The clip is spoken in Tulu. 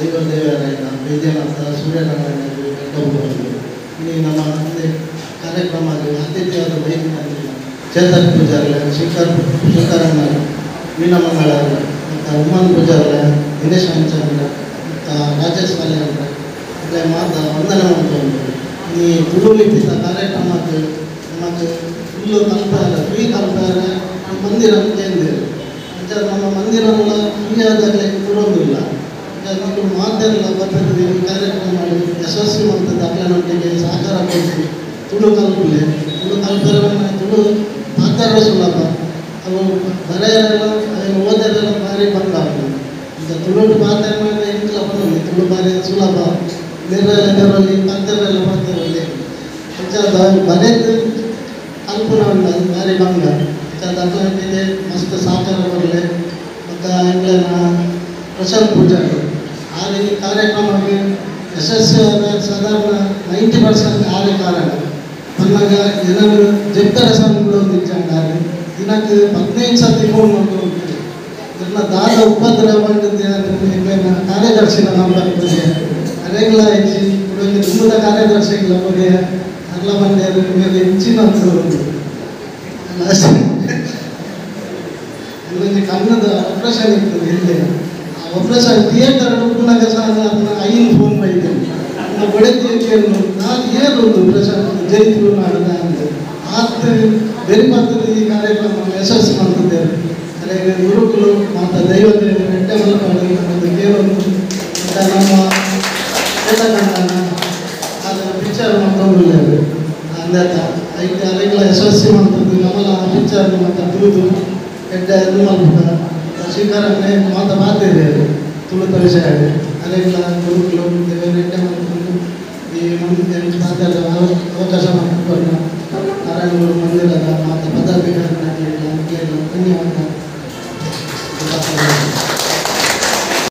ದೈವ ದೇವರಾಯನ ವೈದ್ಯನಾಥ ಸೂರ್ಯನಾರಾಯಣ ಇಲ್ಲಿ ನಮ್ಮ ಮುಂದೆ ಕಾರ್ಯಕ್ರಮ ಆತಿಥ್ಯವಾದ ಬೈದಿನ ಚೇತನ್ ಪೂಜಾರ್ಲೆ, ಶ್ರೀಕರಣ್ಣ, ವೀಣಮಂಗಳ ಮತ್ತು ಉಮ್ಮನ್ ಪೂಜಾರ್ಲೆ, ದಿನೇಶ್ ಅಂಚಂದ್ರ ಮತ್ತು ರಾಜೇಶ್ ಮಲ್ಯಂದ್ರ ಅದೇ ಮಾತ ವಂದನೆ ಮಾಡ್ಕೊಂಡು ಈ ತುಳು ಲಿಪಿತ ಕಾರ್ಯಕ್ರಮಕ್ಕೆ ನಮಗೆ ಫುಲ್ಲು ಕಲ್ಪಾರ ಫ್ರೀ ಕಲ್ಪಾರ ಮಂದಿರ ಕೇಂದ್ರ ಅಂಚ ನಮ್ಮ ಮಂದಿರಲ್ಲ ಫ್ರೀ ಆದಾಗಲೇ ಕೊಡೋದಿಲ್ಲ. ನೀವು ಮಾತೆಲ್ಲ ಬರ್ತದೆ ಈ ಕಾರ್ಯಕ್ರಮ ಮಾಡಿ ಯಶಸ್ವಿ ಮಾಡ್ತದೆ. ಅಕ್ಲನೊಟ್ಟಿಗೆ ಸಹಕಾರ ಕೊಡ್ತೀವಿ. ತುಳು ಕಲ್ಪಲೆ ತುಳು ಕಲ್ಪರವನ್ನು ತುಳು ಮಾತಾಡೋ ಸುಲಭ, ಅವು ಬರೆಯರೆಲ್ಲ ಓದರೆಲ್ಲ ಭಾರಿ ಬಂದಾಗ್ತದೆ. ಈಗ ತುಳು ಮಾತಾಡ ಮಾಡಿದ್ರೆ ಇಂಕ್ಲ ಬಂದಲ್ಲಿ ತುಳು ಭಾರಿ ಸುಲಭ, ನೆರಳೆಲ್ಲ ನೆರಳಿ ಕಲ್ತರೆಲ್ಲ ಮಾತಾಡಲಿ ಅಂಚಾದ ಬರೆದು ಕಲ್ಪನೆ ಉಂಟು, ಅದು ಭಾರಿ ಭಂಗ. ಅಂಚಾದ ಅಕ್ಲನೊಟ್ಟಿಗೆ ಮಸ್ತ್ ಸಹಕಾರ ಬರಲಿ. ಮತ್ತು ಎಂಗ್ಲನ ಪ್ರಶಾಂತ್ ಪೂಜಾರಿ ಆರೆ ಈ ಕಾರ್ಯಕ್ರಮಕ್ಕೆ ಯಶಸ್ವಿ ಸಾಧಾರಣ 90% ಆರೆ ಕಾರಣ. ಪನ್ನಾಗ ಏನಾದ್ರು ಜಪ್ತರ ಸಂಘಗಳು ಒಂದು ಇಚ್ಚಾಂಡ ದಿನಕ್ಕೆ 15 ಸತಿ ಫೋನ್ ಮಾಡ್ಕೊಂಡು ಎಲ್ಲ ದಾದ ಉಪದ್ರವ ಮಾಡಿದ್ದೆ. ಕಾರ್ಯದರ್ಶಿನ ನಂಬರ್ ಬಗ್ಗೆ ಅರೆಗ್ಲ ಹೆಚ್ಚಿ ಕುಟುಂಬದ ಕಾರ್ಯದರ್ಶಿಗಳ ಬಗ್ಗೆ ಅರ್ಲ ಬಂದೆ ಮೇಲೆ ಹೆಚ್ಚಿನ ಇನ್ನೊಂದು ಕನ್ನದ ಆಪ್ರೇಷನ್ ಇರ್ತದೆ ಹಿಂದೆ. ಆ ಆಪ್ರೇಷನ್ ಥಿಯೇಟರ್ ಉಪ್ಪುನಾಗ ಸಹ ಅದನ್ನ ಐನು ಫೋನ್ ಮಾಡಿದ್ದೇನೆ ನನ್ನ ಬಡತಿಯನ್ನು ನಾನು ಏನೊಂದು ಪ್ರಶಾಂತ್ ಜೈ ತುಳುನಾಡದ ಅಂತ ಆತ ಬೇರೆ ಬರ್ತದೆ. ಈ ಕಾರ್ಯಕ್ರಮ ಯಶಸ್ಸು ಮಾಡ್ತಿದ್ದೇವೆ. ಅದೇ ಗುರುಕುಲು ಮತ್ತು ದೈವತೆ ಎಡ್ಡೆ ಮಲ್ಪಾಡು ಕೇಳೊಂದು ಮತ್ತು ನಮ್ಮ ಚೇತಕಣ್ಣನ ಅದರ ಪಿಕ್ಚರ್ ಮತ್ತೊಂದು ಅಂದಾತ ಐತೆ ಅರೆಗಳ ಯಶಸ್ವಿ ಮಾಡ್ತದ್ದು ನಮ್ಮಲ್ಲ ಆ ಪಿಕ್ಚರ್ ಮತ್ತು ತುಳುದು ಎಡ್ಡೆ ಇದು ಮಲ್ಪುಗ ಶ್ರೀಕರನ್ನೇ ಮಾತ ಮಾತಿದೆ ತುಳುತ ವಿಷಯ ಅರೆಗಳ ಗುರುಕುಲು ಎಡ್ಡೆ ಮಲ್ಕೊಂಡು ಈ ಮುಂದೆ ಮಾತಾಡ ಅವಕಾಶ ಮಾಡಿಕೊಂಡು ನಾರಾಯಣಗುರು ಮಂದಿರದ ಮಾತ ಪದಾಧಿಕಾರಿಗಳ ಧನ್ಯವಾದ.